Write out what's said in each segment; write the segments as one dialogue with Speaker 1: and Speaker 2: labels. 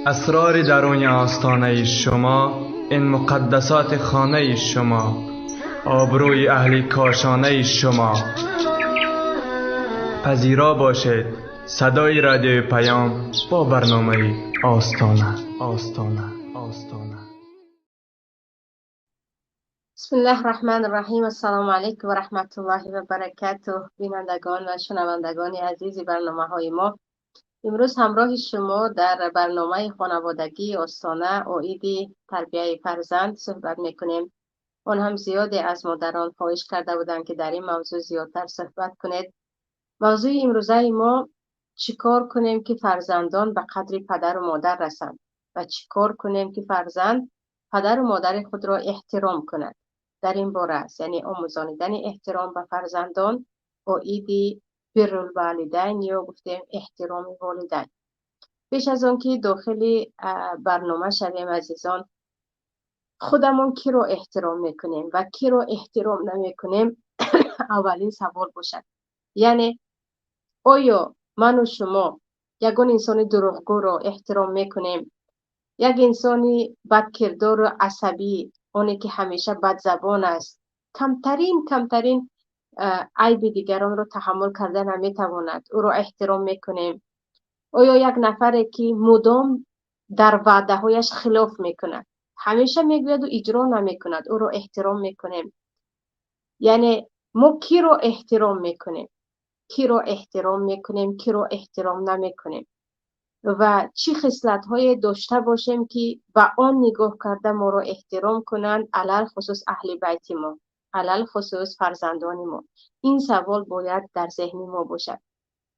Speaker 1: اسرار درون آستانه شما، این مقدسات خانه شما، آبروی اهل کاشانه شما. پذیرا باشید صدای رادیو پیام با برنامه آستانه. آستانه، آستانه.
Speaker 2: بسم الله الرحمن الرحیم. السلام علیکم و رحمت الله و برکاته. بینندگان و شنوندگان عزیز برنامه های ما، امروز همراه شما در برنامه خانوادگی آستانه عاید تربیه فرزند صحبت میکنیم. آن هم زیادی از مادران خواهش کرده بودند که در این موضوع زیادتر صحبت کنید. موضوع امروزه ما چیکار کنیم که فرزندان به قدر پدر و مادر رسند و چیکار کنیم که فرزند پدر و مادر خود را احترام کند. در این باره است، یعنی آموزانیدن احترام به فرزندان عاید بر الوالدین یا گفتیم احترام والدین. پیش از آن که داخل برنامه شویم عزیزان، خودمون کی رو احترام میکنیم و کی رو احترام نمیکنیم اولین سوال باشد. یعنی آیا من و شما یگان انسان دروغگو رو احترام میکنیم؟ یک انسانی بدکردار و عصبی، اونی که همیشه بدزبان است، کمترین عیب دیگران رو تحمل کرده نمیتواند، او رو احترام میکنیم؟ آیا یک نفره که مدام در وعده هایش خلاف میکند، همیشه میگوید و اجرا نمیکند، او رو احترام میکنیم؟ یعنی ما کی رو احترام میکنیم؟ کی رو احترام میکنیم، کی رو احترام نمیکنیم و چی خصلت های داشته باشیم که به آن نگاه کرده ما رو احترام کنند، علل خصوص اهل بیت ما، علل خصوص فرزندان ما. این سوال باید در ذهن ما باشد.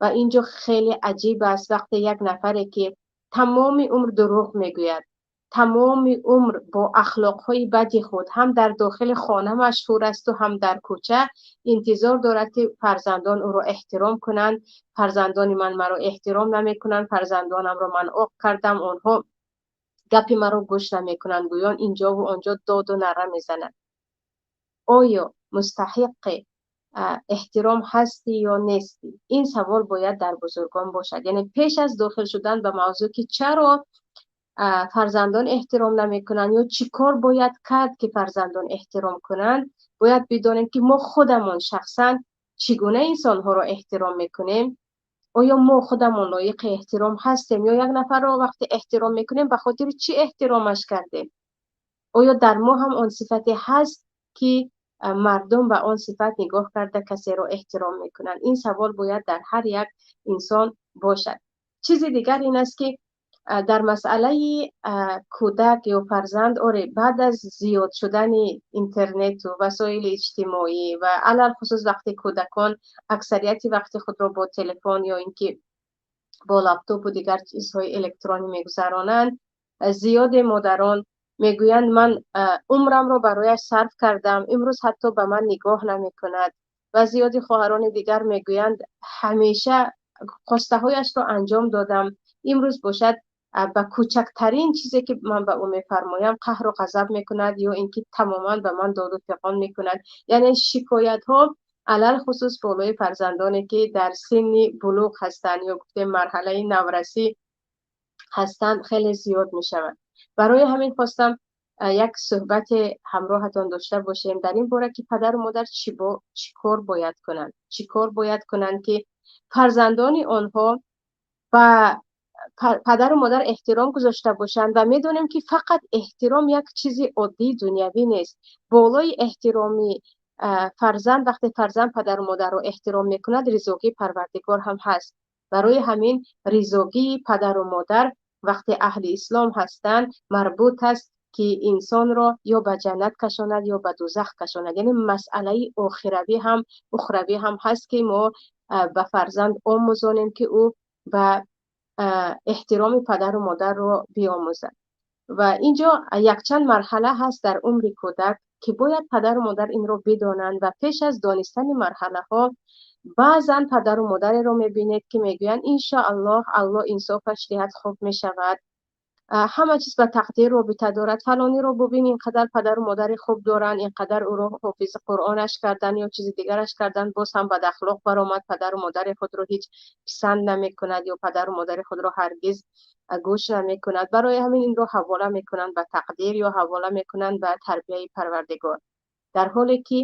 Speaker 2: و اینجا خیلی عجیب است وقتی یک نفره که تمام عمر دروغ میگوید، تمام عمر با اخلاقهای بدی خود هم در داخل خانه مشهور است و هم در کوچه، انتظار دارد که فرزندان او را احترام کنند. فرزندان من مرا احترام نمیکنند، فرزندانم را من عاق کردم، آنها گپ مرا گوش نمیکنند، گویان اینجا و آنجا داد و نره میزنند. آیا مستحق احترام هستی یا نیستی؟ این سوال باید در بزرگان باشد. یعنی پیش از داخل شدن به موضوع که چرا فرزندان احترام نمیکنند یا چی کار باید کرد که فرزندان احترام کنند، باید بدانیم که ما خودمان شخصا چگونه انسانها را احترام میکنیم. آیا ما خودمان لایق احترام هستیم یا یک نفر را وقتی احترام میکنیم به خاطر چی احترامش کردیم؟ آیا در ما هم آن صفتی هست که مردم به آن صفت نگاه کرده کسی را احترام میکنند؟ این سوال باید در هر یک انسان باشد. چیز دیگر این است که در مسئله کودک یا فرزند، آره بعد از زیاد شدن اینترنت و وسایل اجتماعی و علل خصوص وقتی کودکان اکثریت وقت خود را با تلفن یا اینکه با لپتاپ و دیگر چیزهای الکترونی میگذرانند، زیاد مادران میگویند من عمرم را برایش صرف کردم، امروز حتی به من نگاه نمیکند. و زیاد خواهران دیگر میگویند همیشه خواسته هایش را انجام دادم، امروز باشد Ба кӯчактарин чизе ки ман ба ӯ мефармоям, қаҳру ғазаб мекунад ё ин ки тамоман ба ман доду фиғон мекунад. Яъне шикоятҳо алалхусус болои фарзандоне ки дар синни булуғ ҳастанд ё гуфтем марҳалаи наврасӣ ҳастанд, хеле зиёд мешавад. Барои ҳамин хостам як суҳбат ҳамроҳатон дошта бошем дар ин бора, ки падару модар чӣ кор бояд кунанд, чӣ кор бояд кунанд, ки фарзандони онҳо ба падару модар эҳтиром гузошта бошанд. Ва медонем, ки фақат эҳтиром як чизи оддии дунявӣ нест. Болои эҳтироми фарзанд, вақте фарзанд падару модарро эҳтиром мекунад, ризогии Парвардигор ҳам ҳаст. Барои ҳамин ризогии падару модар, вақте аҳли ислом ҳастанд, марбут аст, ки инсонро ё ба ҷаннат кашонад, ё ба дӯзах кашонад. Яъне масъалаи охиравӣ ҳам, ухравӣ ҳам ҳаст, ки мо ба фарзанд омӯзонем, ки ӯ ба эҳтироми падару модарро биомӯзад. Ва инҷо якчанд марҳала ҳаст дар умри кӯдак, ки бояд падару модар инро бидонанд. Ва пеш аз донистани марҳалаҳо, баъзан падару модареро мебинед, ки мегӯянд: «Иншоаллоҳ, Аллоҳ инсофаш диҳад, хуб мешавад, ҳама чиз ба тақдир робита дорад, фалониро бубин, ин қадар падару модари хуб доранд, ин қадар ӯро ҳофизи Қуръонаш карданд ё чизи дигараш карданд, боз ҳам бадахлоқ баромад, падару модари худро ҳеҷ писанд намекунад ё падару модари худро ҳаргиз гӯш намекунад». Барои ҳамин инро ҳавола мекунанд ба тақдир ё ҳавола мекунанд ба тарбияи Парвардигор, дар ҳоле ки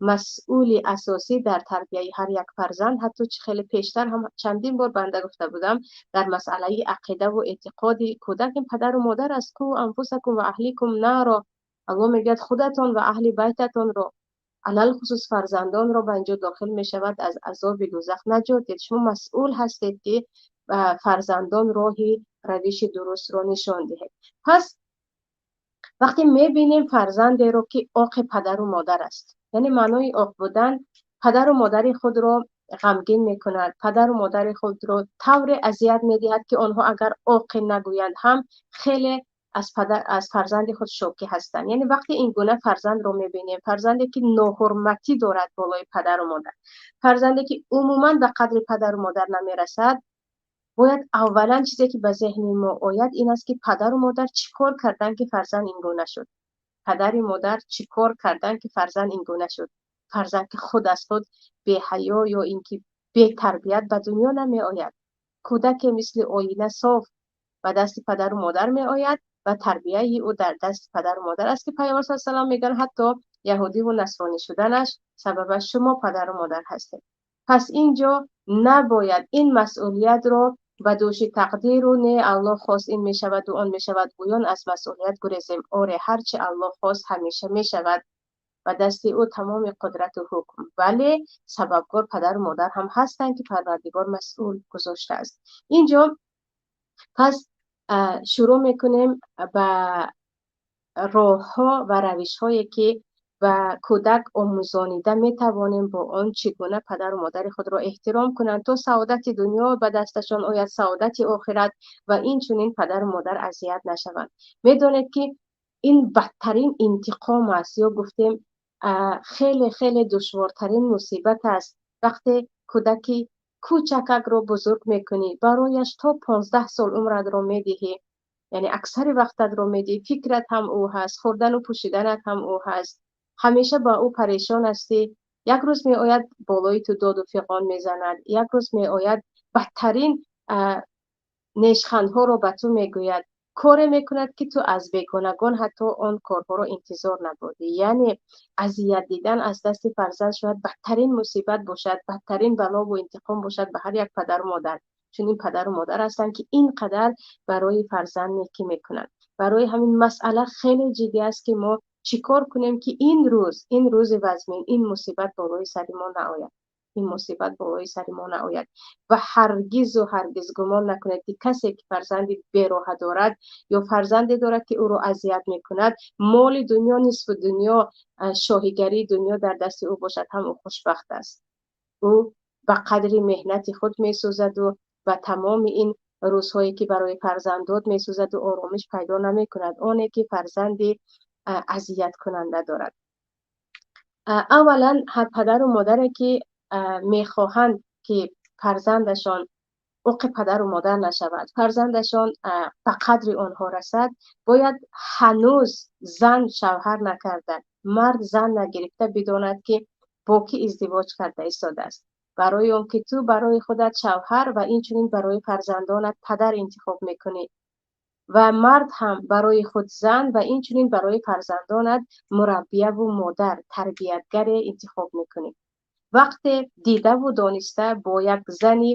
Speaker 2: масъули асосӣ дар тарбияи ҳар як фарзанд, ҳатто чӣ хеле пештар ҳам чандин бор банда гуфта будам, дар масъалаи ақидаву эътиқоди кӯдак ин падару модар аст. «Қу анфусакум ва аҳликум наро», Аллоҳ мегӯяд, худатон ва аҳли байтатонро, алалхусус фарзандонро ба инҷо дохил мешавад, аз азоби дӯзах наҷот диҳед. Шумо масъул ҳастед, ки фарзандон роҳи равиши дурустро нишон диҳед. Пас вақте мебинем фарзандеро, ки оқи падару модар аст, яъне маънои оқ будан падару модари худро ғамгин мекунад, падару модари худро тавре азият медиҳад, ки онҳо агар оқи нагӯянд ҳам, хеле аз фарзанди худ шокӣ ҳастанд. Яъне вақте ин гуна фарзандро мебинем, фарзанде ки ноҳурматӣ дорад болои падару модар, фарзанде ки умуман ба қадри падару модар намерасад, бояд аввалан чизе ки ба зеҳни мо ояд, ин аст, ки падару модар чӣ кор карданд, ки фарзанд ин гуна шуд? Падари модар чӣ кор карданд, ки фарзанд ин гуна шуд? Фарзанд ки худ аз худ беҳаё ё ин ки бетарбият ба дунё намеояд. Кӯдаке мисли оина соф ба дасти падару модар меояд ва тарбияи ӯ дар дасти падару модар аст, ки Паёмбар с салам мегӯянд, ҳатто яҳудиву насронӣ шуданаш сабабаш шумо падару модар ҳастед. Пас ин ҷо набояд ин масъулиятро ба дӯши тақдиру не, Аллоҳ хост, ин мешаваду он мешавад гӯён аз масъулият гурезем. Оре, ҳарчи Аллоҳ хост, ҳамеша мешавад, ба дасти ӯ тамоми қудрату ҳукм, вале сабабгор падару модар ҳам ҳастанд, ки Парвардигор масъул гузоштааст инҷо. Пас шурӯъ мекунем ба роҳҳо ва равишҳое, ки ба кӯдак омӯзонида метавонем бо он чӣ гуна падару модари худро эҳтиром кунанд, то саодати дунё ба дасташон ояд, саодати охират ва инчунин падару модар азият нашаванд. Медонед, ки ин бадтарин интиқом аст ё гуфтем хеле хеле душвортарин мусибат аст. Вақте кӯдаки кӯчакакро бузург мекунӣ, барояш то 15 сол умратро медиҳӣ, яъне аксари вақтатро медиҳӣ, фикрат ҳам ӯ ҳаст, хӯрдану пӯшиданат ҳам ӯ ҳаст, ҳамеша ба ӯ парешон ҳастӣ. Як рӯз меояд, болои ту доду фиғон мезанад, як рӯз меояд, бадтарин нешхандҳоро ба ту мегӯяд, коре мекунад, ки ту аз бегонагон ҳатто он корҳоро интизор набудӣ. Яъне азият дидан аз дасти фарзанд шояд бадтарин мусибат бошад, бадтарин балову интиқом бошад ба ҳар як падару модар. Чунин падару модар ҳастанд, ки ин қадар барои фарзанд некӣ мекунанд. Барои ҳамин масъала хеле ҷиддӣ аст, ки мо чӣ кор кунем, ки ин рӯз, ин рӯзи вазмин, ин мусибат болои сари мо наояд, ин мусибат болои сари мо наояд. Ва ҳаргизу ҳаргиз гумон накунед, ки касе ки фарзанди бероҳа дорад ё фарзанде дорад, ки ӯро азият мекунад, моли дунё, нисфу дунё, шоҳигарии дунё дар дасти ӯ бошад ҳам, ӯ хушбахт аст. Ӯ ба қадри меҳнати худ месӯзаду ба тамоми ин рӯзҳое, ки барои фарзандот месӯзаду, оромиш пайдо намекунад оне, ки фарзанди азияткунанда дорад. Аввалан, ҳар падару модаре, ки мехоҳанд, ки фарзандашон Уқи падару модар нашавад, фарзандашон ба қадри онҳо расад, бояд ҳанӯз зан шавҳар накарда, мард зан нагирифта бидонад, ки бо кӣ издивоҷ карда истодааст. Барои он ки ту барои худат шавҳар ва инчунин барои фарзандонат падар интихоб мекунӣ ва мард ҳам барои худ зан ва инчунин барои фарзандонат мураббияву модар, тарбиятгаре интихоб мекунӣ. Вақте дидаву дониста бо як зани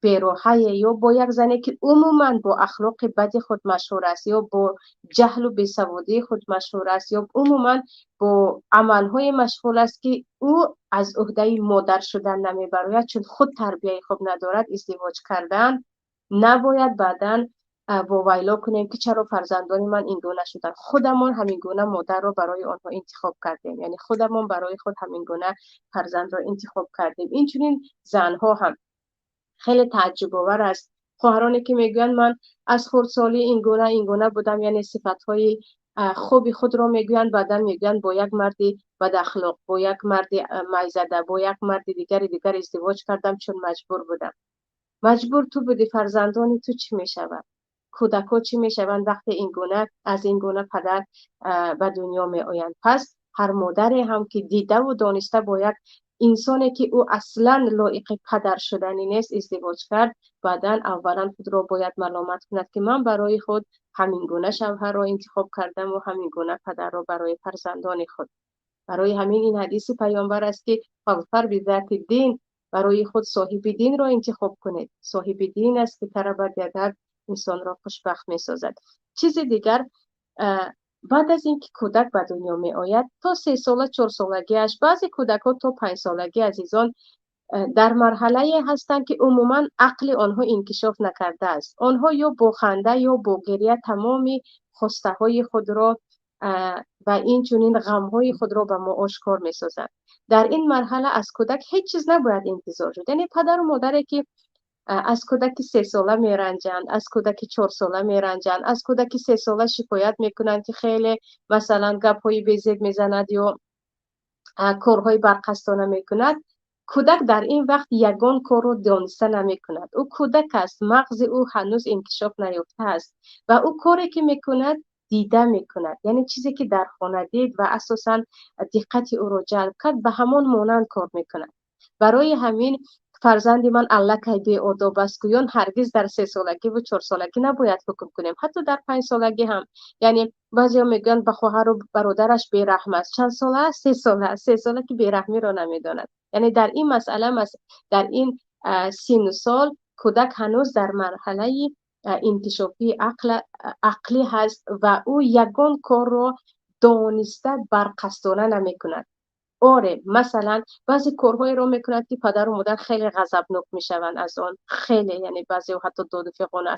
Speaker 2: бероҳае ё бо як зане, ки умуман бо ахлоқи бади худ машҳур аст, ё бо ҷаҳлу бесаводии худ машҳур аст, ё умуман бо амалҳое машғул аст, ки ӯ аз уҳдаи модар шудан намебарояд, чун худ тарбияи хуб надорад, издивоҷ кардан набояд. Баъдан вовайло кунем, ки чаро фарзандони ман ин гуна шуданд. Худамон ҳамин гуна модарро барои онҳо интихоб кардем, яъне худамон барои худ ҳамин гуна фарзандро интихоб кардем. Инчунин занҳо ҳам хеле тааҷҷубовар аст, хоҳароне ки мегӯянд, ман аз хурдсолӣ ин гуна, ин гуна будам, яъне сифатҳои хуби худро мегӯянд, баъдан мегӯянд, бо як марди бадахлоқ, бо як марди майзада, бо як марди дигари дигар издивоҷ кардам, чун маҷбур будам. Маҷбур ту будӣ, фарзандони ту чӣ мешавад? Кӯдакҳо чӣ мешаванд, вақте ин гуна аз ин гуна падар ба дунё меоянд? Пас ҳар модаре ҳам ки дидаву дониста бо як инсоне, ки ӯ аслан лоиқи падар шудани нест, издивоҷ кард, баъдан аввалан худро бояд маломат кунад, ки ман барои худ ҳамин гуна шавҳарро интихоб кардам ва ҳамин гуна падарро барои фарзандони худ. Барои ҳамин ин ҳадиси паёмбар аст, ки فاظفر بذات الدين, барои худ соҳиби динро интихоб кунед. Соҳиби дин аст, ки тарабат ягар инсонро хушбахт месозад. Чизи дигар, баъд аз ин ки кӯдак ба дунё меояд, то 3 сола, 4 солагиаш, баъзе кӯдакҳо то 5 солагӣ, азизон, дар марҳалае ҳастанд, ки умуман ақли онҳо инкишоф накардааст. Онҳо ё бо ханда, ё бо гиря тамоми хостаҳои худро ва инчунин ғамҳои худро ба мо ошкор месозанд. Дар ин марҳала аз кӯдак ҳеҷ чиз набояд интизор шуд. Яъне падару модаре ки аз кӯдаки 3 сола меранҷанд, аз кӯдаки 4 сола меранҷанд, аз кӯдаки 3 сола шикоят мекунанд, ки хеле, масалан, гапҳои безеб мезанад ё корҳои барқасдона мекунад, кӯдак дар ин вақт ягон корро дониста намекунад. Ӯ кӯдак аст, мағзи ӯ ҳанӯз инкишоф наёфтааст ва ӯ коре ки мекунад, дида мекунад. Яъне чизе ки дар хона дид ва асосан диққати ӯро ҷалб кард, ба ҳамон монанд кор мекунад. Барои ҳамин фарзанди ман аллакай беодоб аст гӯён ҳаргиз дар 3 солагиву 4 солагӣ набояд ҳукм кунем, ҳатто дар 5 солагӣ ҳам. Яъне баъзеҳо мегӯянд, ба хоҳару бародараш бераҳм аст. Чанд сола аст? 3 сола аст. 3 сола ки бераҳмиро намедонад. Яъне дар ин масъала, дар ин синну сол кӯдак ҳанӯз дар марҳалаи инкишофии ақлӣ ҳаст ва ӯ ягон корро дониста барқасдона намекунад. Оре, масалан, баъзе корҳоеро мекунад, ки падару модар хеле ғазабнок мешаванд аз он, хеле, яъне баъзеҳо ҳатто доду фиғону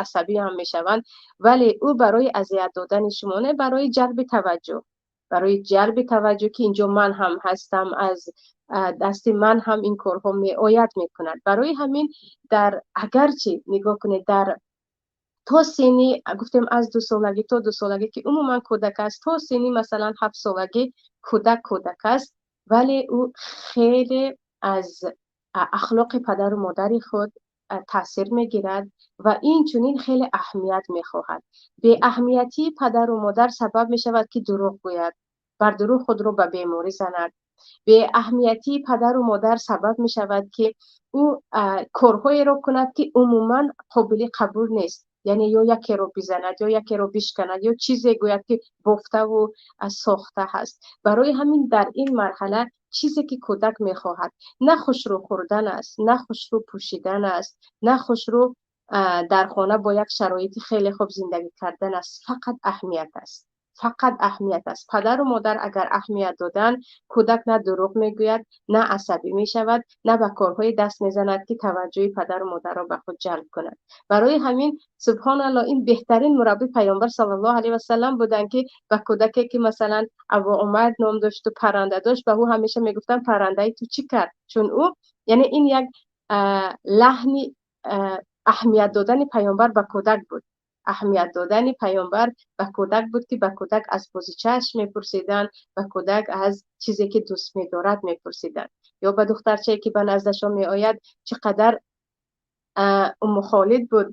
Speaker 2: асабӣ ҳам мешаванд, вале ӯ барои азият додани шумо не, барои ҷалби таваҷҷӯҳ, барои ҷалби таваҷҷӯҳ, ки инҷо ман ҳам ҳастам, аз дасти ман ҳам ин корҳо меояд, мекунад. Барои ҳамин дар агарчи нигоҳ кунед, дар то синни, гуфтем, аз 2 солагӣ то 2 солагӣ, ки умуман кӯдак аст, то синни, масалан, 7 солагӣ кӯдак кӯдак аст, вале ӯ хеле аз ахлоқи падару модари худ таъсир мегирад ва инчунин хеле аҳамият мехоҳад. Беаҳамиятии падару модар сабаб мешавад, ки дурӯғ гӯяд, бар дурӯғ худро ба беморӣ занад. Беаҳамиятии падару модар сабаб мешавад, ки ӯ корҳоеро кунад, ки умуман қобили қабул нест, яъне ё якеро бизанад, ё якеро бишканад, ё чизе гӯяд, ки бофтаву сохта ҳаст. Барои ҳамин дар ин марҳала чизе ки кӯдак мехоҳад, на хушрӯ хӯрдан аст, на хушрӯ пӯшидан аст, на хушрӯ дар хона бо як шароити хеле хуб зиндагӣ кардан аст, фақат аҳамият аст, фақат аҳамият аст. Падару модар агар аҳамият доданд, кӯдак на дурӯғ мегӯяд, на асабӣ мешавад, на ба корҳое даст мезанад, ки таваҷҷӯҳи падару модарро ба худ ҷалб кунад. Барои ҳамин, субҳоналло, ин беҳтарин мураббӣ Паёмбар саллаллоҳу алайҳи васаллам буданд, ки ба кӯдаке, ки масалан Абу Умар ном дошту парранда дошт, ба ӯ ҳамеша мегуфтанд, паррандаи ту чӣ кард? Чун ӯ, яъне ин як лаҳни аҳамият додани Паёмбар ба кӯдак буд, аҳамият додани Паёмбар ба кӯдак буд, ки ба кӯдак аз бозичааш мепурсиданд, ба кӯдак аз чизе ки дӯст медорад мепурсиданд, ё ба духтарчае ки ба наздашон меояд, чӣ қадар Умму Холид буд,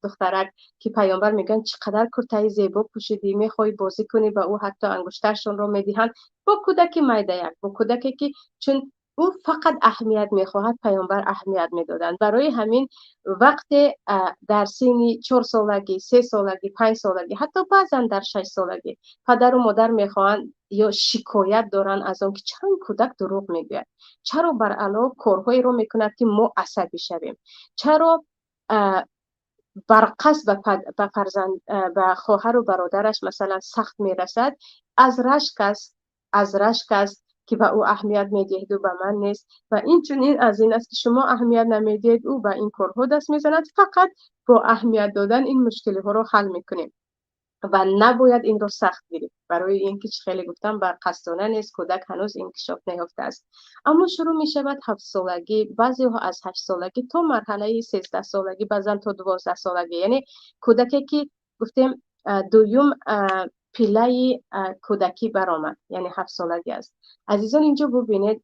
Speaker 2: духтарак, ки паёмбар мегӯянд: чӣ қадар куртаи зебо пӯшидӣ, мехоҳӣ бозӣ кунӣ? Ба ӯ ҳатто ангуштаршонро медиҳанд. Бо кӯдаки майдаяк, бо кӯдаке ки чун ӯ фақат аҳамият мехоҳад, паёмбар аҳамият медоданд. Барои ҳамин вақте дар синни 4 солагӣ, 3 солагӣ, 5 солагӣ, ҳатто баъзан дар 6 солагӣ падару модар мехоҳанд ё шикоят доранд аз он ки чаро ин кӯдак дурӯғ мегӯяд, чаро баръало корҳоеро мекунад, ки мо асабӣ шавем, чаро барқасд ба фарзанд, ба хоҳару бародараш масалан сахт мерасад, аз рашк аст, аз рашк аст, ки ба ӯ аҳамият медиҳеду ба ман нест. Ва инчунин аз ин аст, ки шумо аҳамият намедиҳед, ӯ ба ин корҳо даст мезанад. Фақат бо аҳамият додан ин мушкилиҳоро ҳал мекунем ва набояд инро сахт гирифт, барои ин ки чӣ хеле гуфтам, барқасдона нест, кӯдак ҳанӯз инкишоф наёфтааст. Аммо шурӯъ мешавад 7 солагӣ, баъзеҳо аз 8 солагӣ то марҳалаи 13 солагӣ, баъзан то 12 солагӣ. Яъне кӯдаке ки гуфтем дуюм пилаи кӯдакӣ баромад, яъне 7 солагӣ аст. Азизон, инҷо бубинед: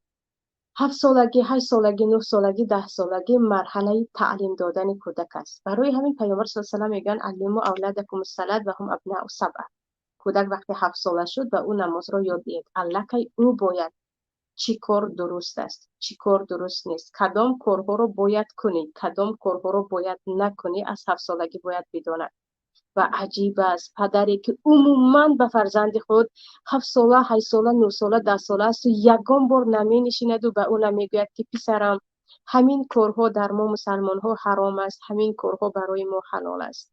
Speaker 2: 7 солагӣ, 8 солагӣ, 9 солагӣ, 10 солагӣ марҳалаи таълим додани кӯдак аст. Барои ҳамин паёмбар с салам мегӯянд: علموا أولادكم الصلاة وهم أبناء سبع. Кӯдак вақте 7 сола шуд, ба ӯ намозро ёд диҳед. Аллакай ӯ бояд чӣ кор дуруст аст, чӣ кор дуруст нест, кадом корҳоро бояд кунӣ, кадом корҳоро бояд накунӣ, аз 7 солагӣ бояд бидонад. Ва аҷиб аст, падаре ки умуман ба фарзанди худ 7 сола, 8 сола, 9 сола, 10 сола асту ягон бор наменишинаду ба ӯ намегӯяд, ки писарам, ҳамин корҳо дар мо мусалмонҳо ҳаром аст, ҳамин корҳо барои мо ҳалол аст.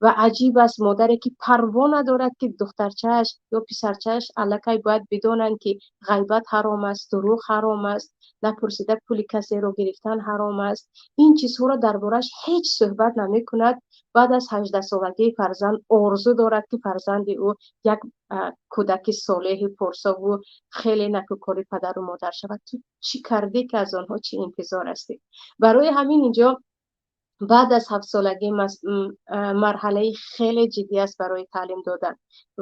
Speaker 2: Ва аҷиб аст модаре ки парво надорад, ки духтарчааш ё писарчааш аллакай бояд бидонанд, ки ғайбат ҳаром аст, дурӯғ ҳаром аст, напурсида пули касеро гирифтан ҳаром аст. Ин чизҳоро дар борааш ҳеҷ суҳбат намекунад. Баъд аз 18 солагии фарзанд орзу дорад, ки фарзанди ӯ як кӯдаки солеҳи порсову хеле накӯкори падару модар шавад. Ту чӣ кардӣ, ки аз онҳо чӣ интизор ҳастӣ? Барои ҳамин инҷо баъд аз 7 солагӣ марҳалаи хеле ҷиддӣ аст барои таълим додан.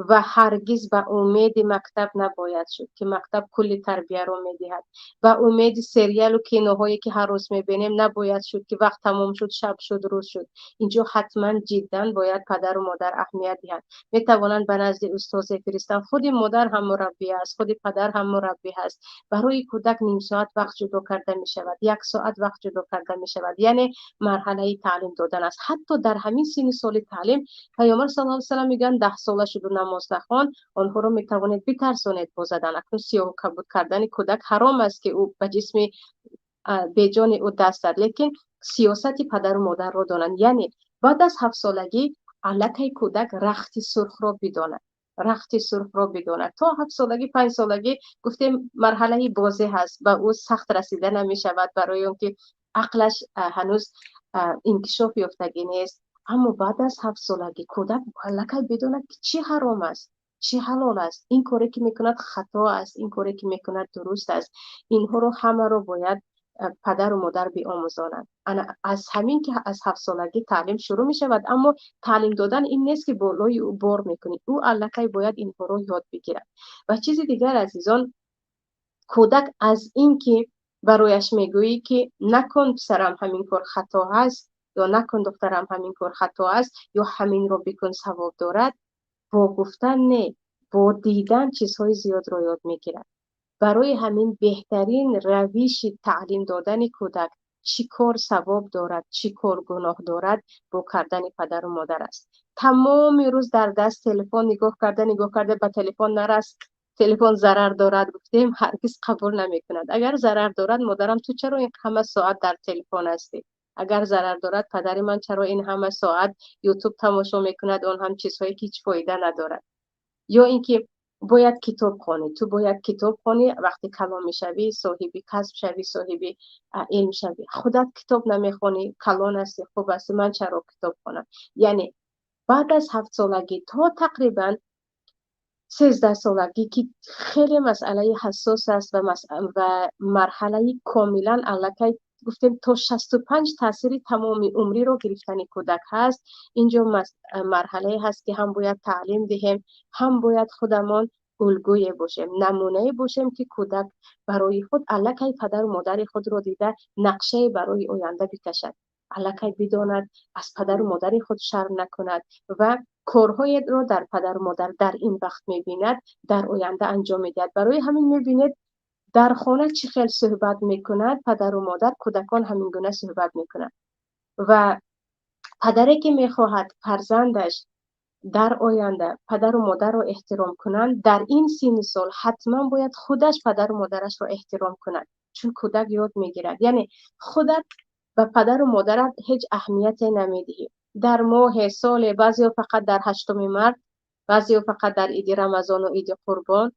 Speaker 2: Ва ҳаргиз ба умеди мактаб набояд шуд, ки мактаб кулли тарбияро медиҳад. Ба умеди сериалу киноҳое, ки ҳар рӯз мебинем, набояд шуд, ки вақт тамом шуд, шаб шуд, рӯз шуд. Инҷо ҳатман ҷиддан бояд падару модар аҳамият диҳанд. Метавонанд ба назди устозе фиристанд. Худи модар ҳам мураббӣ аст, худи падар ҳам мураббӣ ҳаст. Барои кӯдак ним соат вақт ҷудо карда мешавад, як соат вақт ҷудо карда мешавад. Яъне марҳалаи таълим додан аст. Ҳатто дар ҳамин синни соли таълим паёмбар саллаллоҳу алайҳи васаллам мегӯянд: 10 сола шуду намоз нахон, онҳоро метавонед битарсонед бо задан. Акнун сиёҳу кабуд кардани кӯдак ҳаром аст, ки ӯ ба ҷисми беҷони ӯ даст зад, лекин сиёсати падару модарро донанд. Яъне баъд аз 7 солагӣ аллакай кӯдак рахти сурхро бидонад, рахти сурхро бидонад. То 7 солагӣ, 5 солагӣ гуфтем, марҳалаи бозӣ ҳаст, ба ӯ сахт расида намешавад, барои он ки ақлаш ҳанӯз инкишоф ёфтагӣ нест. Аммо баъд аз 7 солагӣ кӯдак аллакай бидонад, ки чӣ ҳаром аст, чӣ ҳалол аст, ин коре ки мекунад хато аст, ин коре ки мекунад дуруст аст. Инҳоро ҳамаро бояд падару модар биомӯзонанд. Ана аз ҳамин ки аз 7 солагӣ таълим шурӯъ мешавад. Аммо таълим додан ин нест, ки болои ӯ бор мекунӣ. Ӯ аллакай бояд инҳоро ёд бигирад. Ва чизи дигар, азизон, кӯдак аз ин ки барояш мегӯӣ, ки накун, писарам, ҳамин кор хато аст, ё накун, духтарам, ҳамин кор хато аст, ё ҳаминро бикун, савоб дорад, бо гуфтан не, бо дидан чизҳои зиёдро ёд мегирад. Барои ҳамин беҳтарин равиши таълим додани кӯдак, чӣ кор савоб дорад, чӣ кор гуноҳ дорад, бо кардани падару модар аст. Тамоми рӯз дар даст телефон нигоҳ карда, нигоҳ карда, ба телефон нарас, телефон зарар дорад гуфтем, ҳаргиз қабул намекунад. Агар зарар дорад, модарам, ту чаро ин ҳама соат дар телефон ҳастӣ? Агар зарар дорад, падари ман чаро ин ҳама соат Ютуб тамошо мекунад, он ҳам чизҳое ки ҳеҷ фоида надорад? Ё ин ки бояд китоб хонӣ, ту бояд китоб хонӣ, вақте калон мешавӣ, соҳиби касб шавӣ, соҳиби илм шавӣ. Худат китоб намехонӣ, калон ҳастӣ, хуб ҳастӣ, ман чаро китоб хонам? Яъне баъд аз 7 солагӣ то тақрибан 13 солагӣ, ки хеле масъалаи ҳассос аст ва марҳалаи комилан аллакай гуфтем, то 65 таъсири тамоми умриро гирифтани кӯдак ҳаст. Инҷо марҳалае ҳаст, ки ҳам бояд таълим диҳем, ҳам бояд худамон улгӯе бошем, намунае бошем, ки кӯдак барои худ аллакай падару модари худро дида, нақшае барои оянда бикашад. Аллакай бидонад, аз падару модари худ шарм накунад ва корҳоеро дар падару модар дар ин вақт мебинад, дар оянда анҷом медиҳад. Барои ҳамин мебинед, дар хона чӣ хел суҳбат мекунад падару модар, кӯдакон ҳамин гуна суҳбат мекунанд. Ва падаре ки мехоҳад фарзандаш дар оянда падару модарро эҳтиром кунанд, дар ин синни сол ҳатман бояд худаш падару модарашро эҳтиром кунад, чун кӯдак ёд мегирад. Яъне худат ба падару модарат ҳеҷ аҳамияте намедиҳӣ. Дар моҳе, соле, баъзеҳо фақат дар 8 март, баъзеҳо фақат дар иди Рамазону иди Қурбон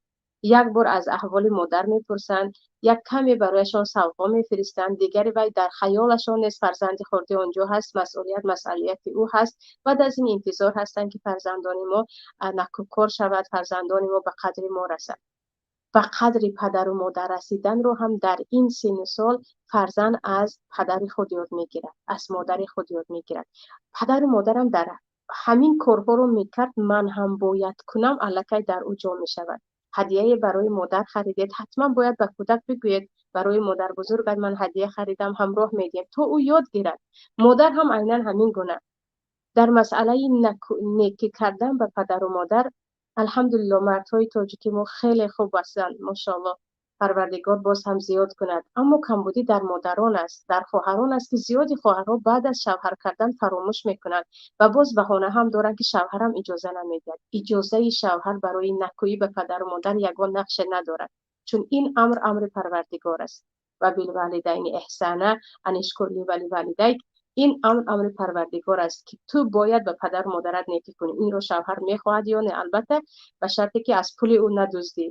Speaker 2: як бор аз аҳволи модар мепурсанд, як каме барояшон савғо мефиристанд, дигаре вай дар хаёлашон нест, фарзанди хурди онҷо ҳаст, масъулият масъулияти ӯ ҳаст. Баъд аз ин интизор ҳастанд, ки фарзандони мо накӯкор шавад, фарзандони мо ба қадри мо расад. Ба қадри падару модар расиданро ҳам дар ин синну сол фарзанд аз падари худ ёд мегирад, аз модари худ ёд мегирад. Падару модарам дар ҳамин корҳоро мекард, ман ҳам бояд кунам, аллакай дар ӯ ҷо мешавад. Ҳадияе барои модар харидед, ҳатман бояд ба кӯдак бигӯед, барои модар бузургат ман ҳадия харидам, ҳамроҳ медиҳем, то ӯ ёд гирад. Модар ҳам айнан ҳамин гуна. Дар масъалаи некӣ кардан ба падару модар, алҳамдулилло, мардҳои тоҷики мо хеле хуб ҳастанд, мошоаллоҳ, Парвардигор боз ҳам зиёд кунад. Аммо камбудӣ дар модарон аст, дар хоҳарон аст, ки зиёди хоҳарҳо баъд аз шавҳар кардан фаромӯш мекунанд ва боз баҳона ҳам доранд, ки шавҳарам иҷоза намедиҳад. Иҷозаи шавҳар барои накӯӣ ба падару модар ягон нақше надорад, чун ин амр амри Парвардигор аст. Ва билвалидайни эҳсана анишкур ли ва ливалидайк. Ин амр амри Парвардигор аст, ки ту бояд ба падару модарат некӣ кунӣ. Инро шавҳар мехоҳад ё не, албатта ба шарте ки аз пули ӯ надуздӣ,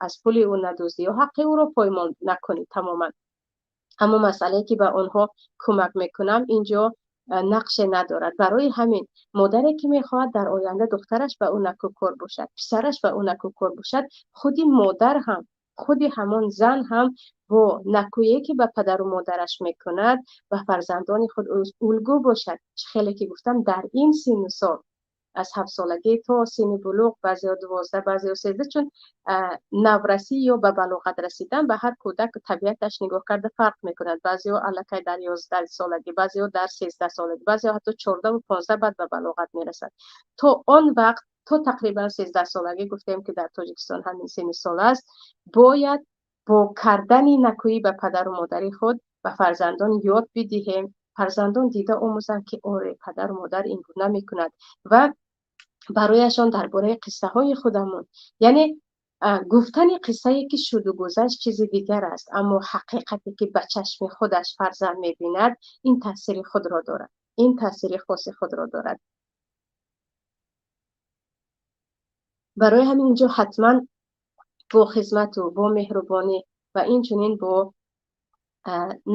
Speaker 2: аз пули ӯ надуздӣ ё ҳаққи ӯро поймол накунӣ тамоман. Аммо масъалае ки ба онҳо кӯмак мекунам инҷо нақше надорад. Барои ҳамин модаре ки мехоҳад дар оянда духтараш ба ӯ накӯкор бошад, писараш ба ӯ накӯкор бошад, худи модар ҳам, худи ҳамон зан ҳам бо накӯе ки ба падару модараш мекунад, ба фарзандони худ улгӯ бошад. Чӣ хеле ки гуфтам, дар ин синну сол аз 7 солагӣ то синни булуғ, баъзеҳо 12, баъзеҳо 13, чун наврасӣ ё ба балоғат расидан ба ҳар кӯдак табиаташ нигоҳ карда фарқ мекунад. Баъзеҳо аллакай дар 11 солагӣ, баъзеҳо дар 13 солагӣ, баъзеҳо ҳатто 14 15 баъд ба балоғат мерасанд. То он вақт, то тақрибан 13 солагӣ, гуфтем ки дар Тоҷикистон ҳамин синни сол аст, бояд бо кардани накӯӣ ба падару модари худ ба фарзандон ёд бидиҳем. Фарзандон дида омӯзанд, ки оре, падару модар ин гуна мекунад ва барояшон дар бораи қиссаҳои худамон, яъне гуфтани қиссае ки шуду гузашт чизи дигар аст, аммо ҳақиқате ки ба чашми худаш фарзанд мебинад, ин таъсири худро дорад, ин таъсири хоси худро дорад. Барои ҳамин инҷо ҳатман бо хизмату бо меҳрубонӣ ва инчунин бо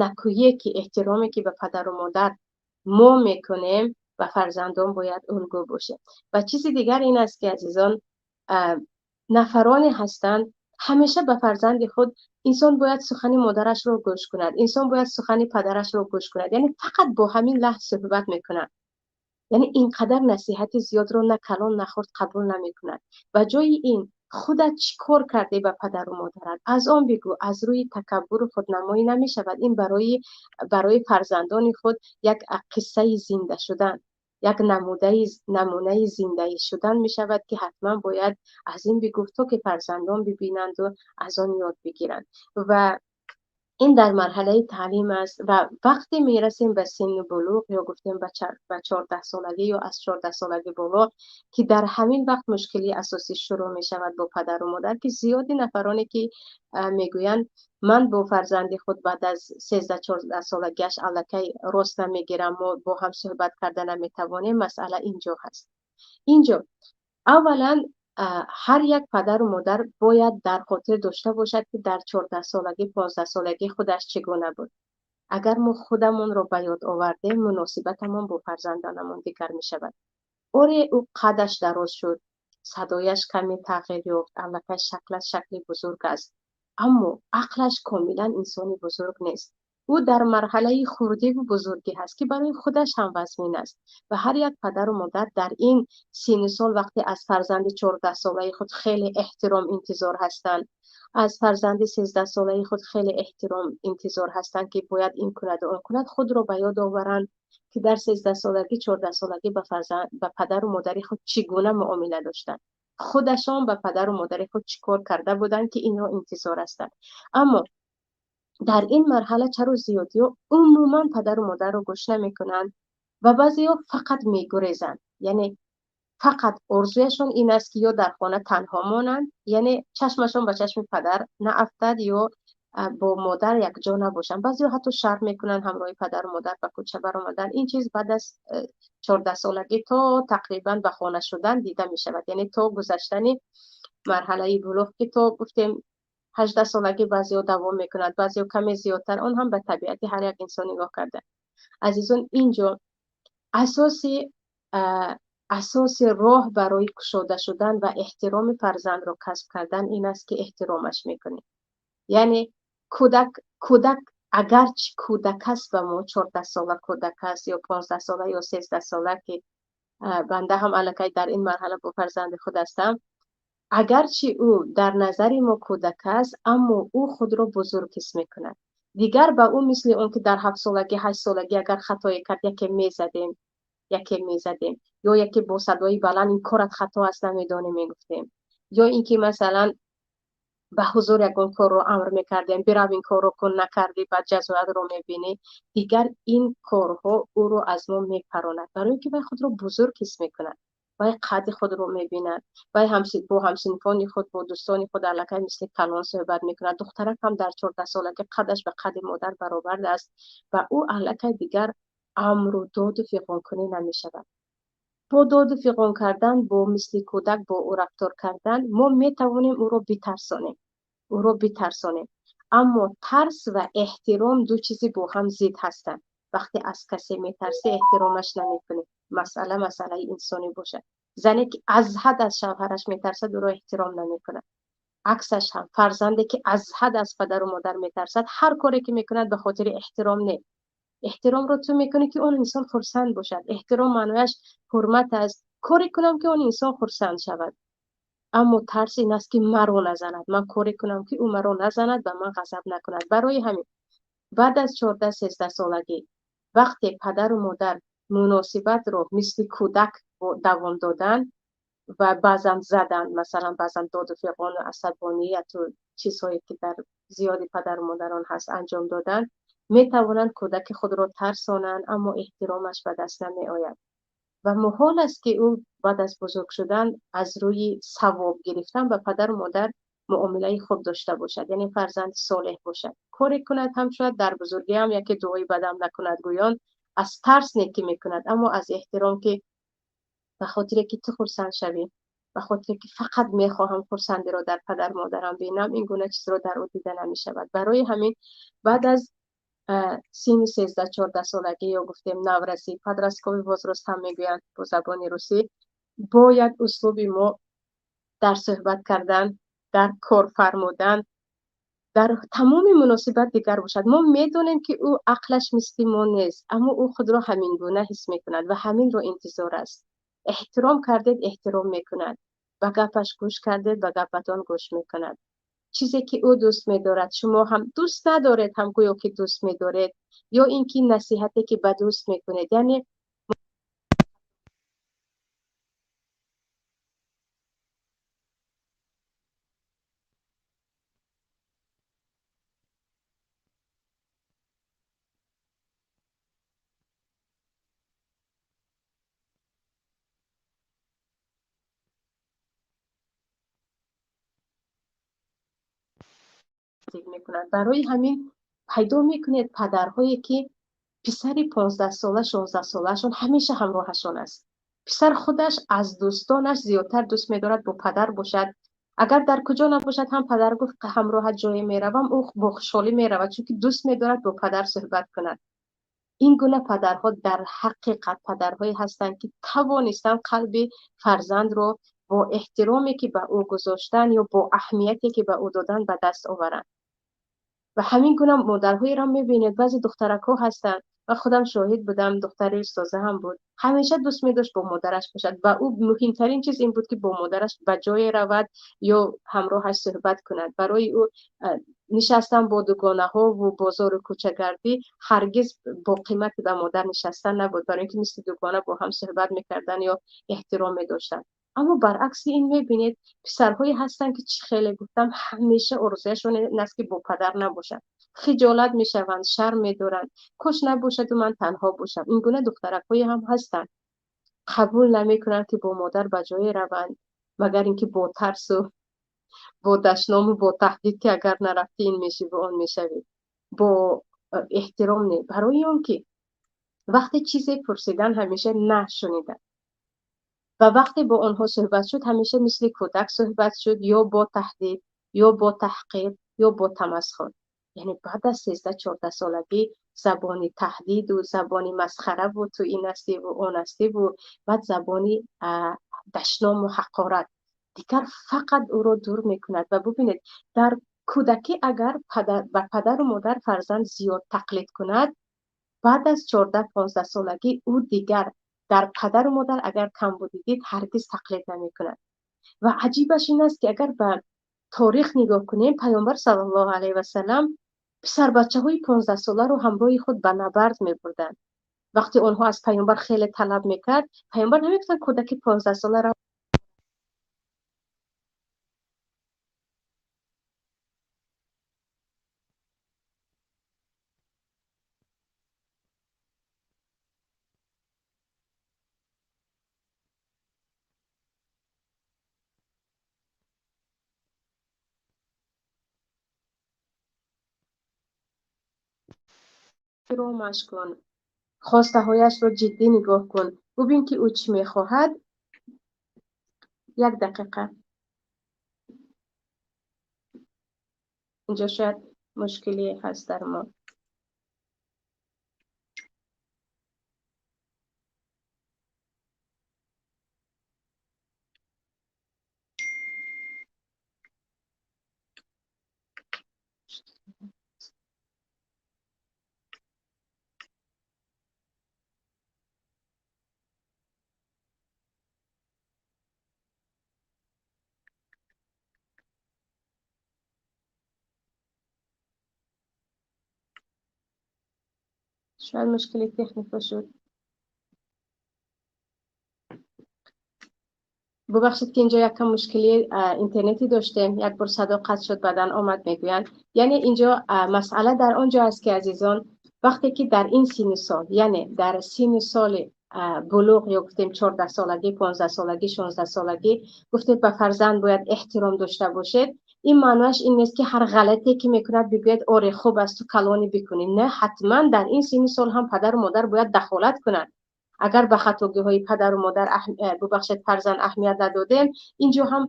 Speaker 2: накӯие ки эҳтироме ки ба падару модар мо мекунем, ба фарзандон бояд улгӯ бошем. Ва чизи дигар ин аст, ки азизон, нафароне ҳастанд, ҳамеша ба фарзанди худ инсон бояд сухани модарашро гӯш кунад, инсон бояд сухани падарашро гӯш кунад, яъне фақат бо ҳамин лаҳн суҳбат мекунад. Яъне инқадар насиҳати зиёдро на калон на хурд қабул намекунад. Ба ҷои ин худат чӣ кор кардӣ ба падару модарат, аз он бигӯ. Аз рӯи такаббуру худнамоӣ намешавад. Ин барои фарзандони худ як қиссаи зинда шудан, як намунаи зиндаӣ шудан мешавад, ки ҳатман бояд аз ин бигуфт, то ки фарзандон бибинанду аз он ёд бигиранд. Ва ин дар марҳалаи таълим аст. Ва вақте мерасем ба синни булуғ, ё гуфтем ба 14 солагӣ ё аз 14 солагӣ боло, ки дар ҳамин вақт мушкилии асосӣ шурӯъ мешавад бо падару модар, ки зиёди нафароне ки мегӯянд ман бо фарзанди худ баъд аз 13-14 солагиаш аллакай рост намегирам, мо бо ҳам суҳбат карда наметавонем. Масъала инҷо ҳаст. Инҷо аввалан ҳар як падару модар бояд дар хотир дошта бошад, ки дар 14 солагӣ, 15 солагӣ худаш чӣ гуна буд. Агар мо худамонро ба ёд овардем, муносибатамон бо фарзандонамон дигар мешавад. Оре, ӯ қадаш дароз шуд, садояш каме тағйир ёфт, аллакай шаклаш шакли бузург аст, аммо ақлаш комилан инсони бузург нест. Ӯ дар марҳалаи хурдиву бузургӣ ҳаст, ки барои худаш ҳам вазмин аст. Ва ҳар як падару модар дар ин синну сол вақте аз фарзанди 14-солаи худ хеле эҳтиром интизор ҳастанд, аз фарзанди 13-солаи худ хеле эҳтиром интизор ҳастанд, ки бояд ин кунад ва он кунад, худро ба ёд оваранд. ки дар 13 солагӣ, 14 солагӣ ба падару модари худ чӣ гуна муомила доштанд, худашон ба падару модари худ чӣ кор карда буданд, ки инро интизор ҳастанд. Аммо дар ин марҳала чаро зиёдиҳо умуман падару модарро гӯш намекунанд ва баъзеҳо фақат мегурезанд, яъне фақат орзуяшон ин аст, ки ё дар хона танҳо монанд, яъне чашмашон ба чашми падар наафтад, ё бо модар якҷо набошанд. Баъзеҳо ҳатто шарм мекунанд ҳамроҳи падару модар ба кӯча баромадан. Ин чиз баъд аз 14 солагӣ то тақрибан ба хона шудан дида мешавад, яъне то гузаштани марҳалаи булуғ, ки то гуфтем 18 солагӣ баъзеҳо давом мекунад, баъзеҳо каме зиёдтар, он ҳам ба табиати ҳар як инсон нигоҳ карда. Азизон, инҷо асоси роҳ барои кушода шудан ва эҳтироми фарзандро касб кардан ин аст, ки эҳтиромаш мекунем. Яъне кӯдак агарчи кӯдак аст, ба мо 14 сола кӯдак аст ё 15 сола ё 13 сола, ки банда ҳам аллакай дар ин марҳала бо фарзанди худ ҳастам, агарчи ӯ дар назари мо кӯдак аст, аммо ӯ худро бузург ҳис мекунад. Дигар ба ӯ мисли он ки дар 7 солагӣ, 8 солагӣ агар хатое кард, яке мезадем, ё яке бо садои баланд ин корат хато аст намедонем мегуфтем, ё ин ки масалан ба ҳузур ягон корро амр мекардем, бирав ин корро кун, накардӣ, баъд ҷазоятро мебинӣ. Дигар ин корҳо ӯро аз мо мепаронад, барои ин ки вай худро бузург ҳис мекунад, вай қадри худро мебинад, вай бо ҳамсинфони худ, бо дӯстони худ аллакай мисли калон суҳбат мекунад. Духтарак ҳам дар 14 солагӣ қадаш ба қадри модар баробар аст ва ӯ аллакай дигар амру доду фиғонкунӣ намешавад. Бо доду фиғон кардан, бо мисли кӯдак бо ӯ рафтор кардан, мо метавонем ӯро битарсонем. Аммо тарс ва эҳтиром ду чизи бо ҳам зид ҳастанд. Вақте аз касе метарсӣ, эҳтиромаш намекунӣ. Масъала масъалаи инсонӣ бошад. Зане ки аз ҳад аз шавҳараш метарсад, ӯро эҳтиром намекунад. Аксаш ҳам фарзанде ки аз ҳад аз падару модар метарсад, ҳар коре ки мекунад ба хотири эҳтиром не. Эҳтиромро ту мекунӣ, ки он инсон хурсанд бошад. Эҳтиром маънояш ҳурмат аст. Коре кунам, ки он инсон хурсанд шавад. Аммо тарс ин аст, ки маро назанад. Ман коре кунам, ки ӯ маро назанад ва ман ғазаб накунад. Барои ҳамин баъд аз 14-13 солагӣ вақте падару модар муносибатро мисли кӯдак давом додан ва баъзан задан, масалан баъзан доду фиғону асабонияту чизҳое ки дар зиёди падару модарон ҳаст анҷом додан, метавонанд кӯдаки худро тарсонанд, аммо эҳтиромаш ба даст намеояд. Ва муҳол аст, ки ӯ баъд аз бузург шудан аз рӯи савоб гирифтан ба падару модар муомилаи хуб дошта бошад, яъне фарзанди солеҳ бошад. Коре кунад ҳам шояд дар бузургӣ ҳам яке дуои бадам накунад, гӯён аз тарс некӣ мекунад, аммо аз эҳтиром, ки ба хотире ки ту хурсанд шавӣ, ба хотире ки фақат мехоҳам хурсандиро дар падар модарам бинам, ин гуна чизро дар ӯ дида намешавад. Барои ҳамин баъд аз синни 13-14 солагӣ ё гуфтем наврасӣ, подростковый возраст ҳам мегӯянд бо забони русӣ, бояд услуби мо дар суҳбат кардан, дар кор фармудан, дар тамоми муносибат дигар бошад. Мо медонем, ки ӯ ақлаш мисли мо нест, аммо ӯ худро ҳамин гуна ҳис мекунад ва ҳаминро интизор аст. Эҳтиром кардед, эҳтиром мекунад. Ба гапаш гӯш кардед, ба гапатон гӯш мекунад. Чизе ки ӯ дӯст медорад, шумо ҳам дӯст надоред, ҳам гӯё ки дӯст медоред, ё ин ки насиҳате ки ба дӯст мекунед, яъне мекунад. Барои ҳамин пайдо мекунед падарҳое ки писари 15 сола, 16 солаашон ҳамеша ҳамроҳашон аст. Писар худаш аз дӯстонаш зиёдтар дӯст медорад бо падар бошад. Агар дар куҷо набошад ҳам падар гуфт ҳамроҳат ҷое меравам, ӯ бо хушҳолӣ меравад, чунки дӯст медорад бо падар суҳбат кунад. Ин гуна падарҳо дар ҳақиқат падарҳое ҳастанд, ки тавонистанд қалби фарзандро бо эҳтироме ки ба ӯ гузоштан ё бо аҳамияте ки ба ӯ додан ба даст оваранд. Ва ҳамин гуна модарҳоеро мебинед, баъзе духтаракҳо ҳастанд, ва худам шоҳид будам, духтари устоза ҳам буд, ҳамеша дӯст медошт бо модараш бошад ва ӯ муҳимтарин чиз ин буд, ки бо модараш ба ҷое равад ё ҳамроҳаш суҳбат кунад. Барои ӯ Нишастан бо дугонаҳо ва бозору кӯчагардӣ ҳаргиз бо қимати ба модар нишастан набуд, барои инки мисли дугона бо ҳам суҳбат мекарданд ё эҳтиром медоштанд. Аммо баръакси ин мебинед писарҳое ҳастанд, ки чӣ хеле гуфтам, ҳамеша орзуяшон ин аст, ки бо падар набошанд, хиҷолат мешаванд, шарм медоранд, кош набошаду ман танҳо бошам. Ин гуна духтаракҳое ҳам ҳастанд, қабул намекунанд, ки бо модар ба ҷое раванд, магар инки бо тарсу бо дашному бо таҳдид, ки агар нарафтӣ ин мешавӣ ва он мешавӣ, бо эҳтиром не. Барои он ки вақте чизе пурсидан ҳамеша на шуниданд ва вақте бо онҳо суҳбат шуд, ҳамеша мисли кӯдак суҳбат шуд, ё бо таҳдид, ё бо таҳқир, ё бо тамасхур. Яъне баъд аз 13-14 солагӣ забони таҳдиду забони масхара бу ту ин ҳастӣ ва он ҳастӣ бу баъд забони дашному ҳақорат дигар фақат ӯро дур мекунад. Ва бубинед, дар кӯдакӣ агар ба падару модар фарзанд зиёд тақлид кунад, баъд аз 14-15 солагӣ ӯ дигар дар падару модар агар камбудӣ дид, ҳаргиз тақлид намекунад. Ва аҷибаш ин аст, ки агар ба торих нигоҳ кунем, Паёмбар саллаллоҳу алайҳи васаллам писарбачаҳои 15 соларо ҳамроҳи худ ба набард мебурданд. Вақте онҳо аз Паёмбар хеле талаб мекард, Паёмбар намегуфтанд кӯдаки 15 соларо ромаш кун, хостаҳояшро ҷиддӣ нигоҳ кун, бубин, ки ӯ чӣ мехоҳад. Як дақиқа, инҷо шояд мушкиле ҳаст дар мо. شاید مشکلی техника шуд. Бубахшед, ки инҷо якам мушкили интернетӣ доштем, як бор садо қатъ шуд, баъдан омад мегӯянд. Яъне инҷо масъала дар он ҷо аст, ки азизон, вақте ки дар ин синну сол, яъне дар синну соли булуғ ё гуфтем 14 солагӣ, 15 солагӣ, 16 солагӣ, гуфтем ба фарзанд бояд эҳтиром дошта бошед. Ин маъноаш ин нест, ки ҳар ғалате ки мекунад бигӯяд оре, хуб аст, ту калонӣ бикунӣ. Не, ҳатман дар ин синни сол ҳам падару модар бояд дахолат кунанд. Агар ба хатогиҳои падару модар, бубахшед, фарзанд аҳамият надодем, инҷо ҳам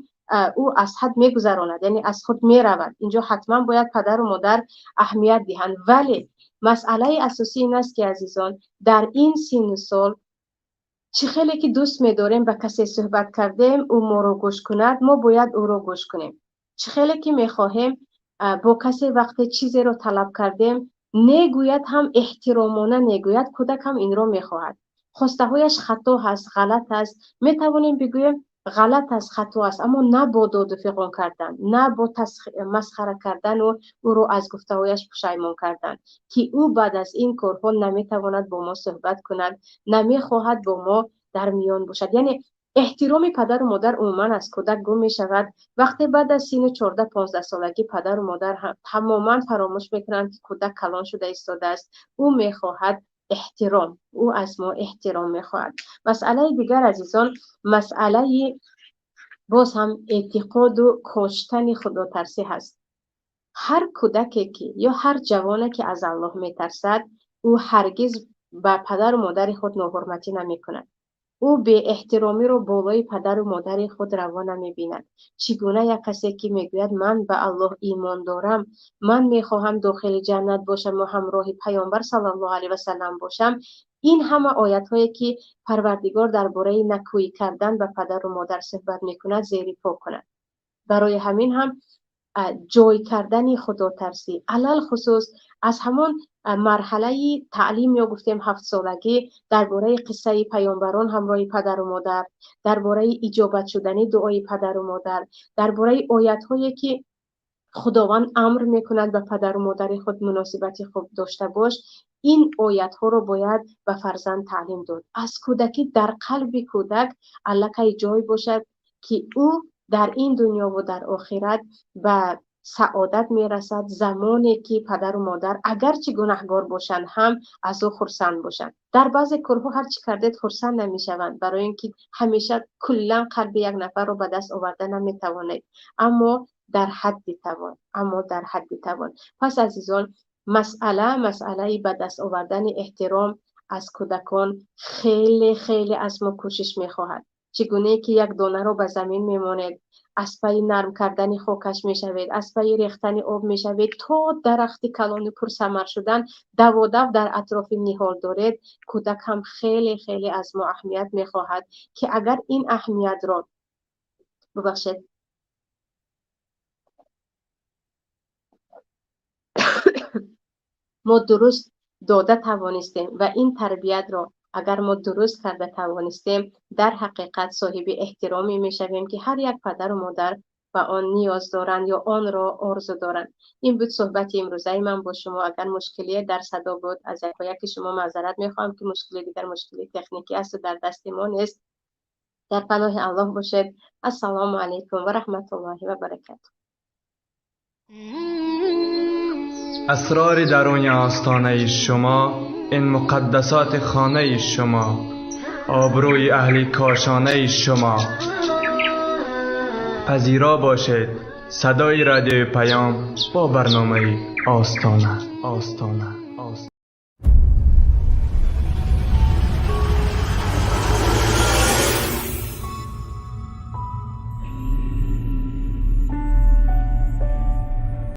Speaker 2: ӯ аз ҳад мегузаронад, яъне аз худ меравад. Инҷо ҳатман бояд падару модар аҳамият диҳанд. Вале масъалаи асосӣ ин аст, ки азизон, дар ин синну сол чӣ хеле ки дӯст медорем ба касе суҳбат кардем, ӯ моро гӯш кунад, мо бояд ӯро гӯш кунем. Чӣ хеле ки мехоҳем бо касе вақте чизеро талаб кардем, негӯяд ҳам эҳтиромона негӯяд, кӯдак ҳам инро мехоҳад. Хостаҳояш хато ҳаст, ғалат аст, метавонем бигӯем ғалат аст, хато аст, аммо на бо доду фиғон кардан, на бо масхара кардану ӯро аз гуфтаҳояш пушаймон кардан, ки ӯ баъд аз ин корҳо наметавонад бо мо суҳбат кунад, намехоҳад бо мо дар миён бошад. Яъне эҳтироми падару модар умуман аз кӯдак гум мешавад. Вақте баъд аз синни 14-15 солагӣ падару модар тамоман фаромӯш мекунанд, ки кӯдак калон шуда истодааст, ӯ мехоҳад эҳтиром, ӯ аз мо эҳтиром мехоҳад. Масъалаи дигар, азизон, масъалаи боз ҳам эътиқоду коштани худотарсӣ ҳаст. Ҳар кӯдаке ки ё ҳар ҷавоне ки аз Аллоҳ метарсад, ӯ ҳаргиз ба падару модари худ ноҳурматӣ намекунад. Ӯ беэҳтиромиро болои падару модари худ раво намебинад. Чӣ гуна як касе ки мегӯяд ман ба Аллоҳ имон дорам, ман мехоҳам дохили ҷаннат бошам ва ҳамроҳи Паёмбар саллаллоҳу алайҳи васаллам бошам, ин ҳама оятҳое ки Парвардигор дар бораи накӯӣ кардан ба падару модар суҳбат мекунад, зери по кунад. Барои ҳамин ҳам ҷой кардани худотарсӣ, алалхусус аз ҳамон марҳалаи таълим ё гуфтем 7 солагӣ, дар бораи қиссаи паёмбарон ҳамроҳи падару модар, дар бораи иҷобат шудани дуои падару модар, дар бораи оятҳое ки Худованд амр мекунад ба падару модари худ муносибати хуб дошта бош. Ин оятҳоро бояд ба фарзанд таълим дод. Аз кӯдакӣ дар қалби кӯдак аллакай ҷой бошад, ки ӯ дар ин дунё ва дар охират ба саодат мерасад, замоне ки падару модар агарчи гунаҳгор бошанд ҳам аз ӯ хурсанд бошанд. Дар баъзе корҳо ҳар чӣ кардед хурсанд намешаванд, барои ин ки ҳамеша куллан қалби як нафарро ба даст оварда наметавонед, аммо дар ҳадди тавон, аммо дар ҳадди тавон. Пас азизон, масъалаи ба даст овардани эҳтиром аз кӯдакон хеле хеле аз мо кӯшиш мехоҳад. Чӣ гунае ки як донаро ба замин мемонед, аз пайи нарм кардани хокаш мешавед, аз пайи рехтани об мешавед, то дарахти калони пурсамар шудан даводав дар атрофи ниҳол доред. Кӯдак ҳам хеле хеле аз мо аҳамият мехоҳад, ки агар ин аҳамиятро бубахшед, мо дуруст дода тавонистем ва ин тарбиятро агар мо дуруст карда тавонистем, дар ҳақиқат соҳиби эҳтироме мешавем, ки ҳар як падару модар ба он ниёз доранд ё онро орзу доранд. Ин буд суҳбати имрӯзаи ман бо шумо. Агар мушкилие дар садо буд, аз якояки шумо маъзарат мехоҳам, ки мушкили дигар мушкили техникӣ аст ва дар дасти мо нест. Дар паноҳи Аллоҳ бошед. Ассалому алайкум ва раҳматуллоҳи ва баракатуҳ.
Speaker 1: Асрори даруни остонаи шумо, ин муқаддасоти хонаи шумо, обрӯи аҳли кошонаи шумо. Пазиро бошед садои радиои Паём бо барномаи Остона. Остона.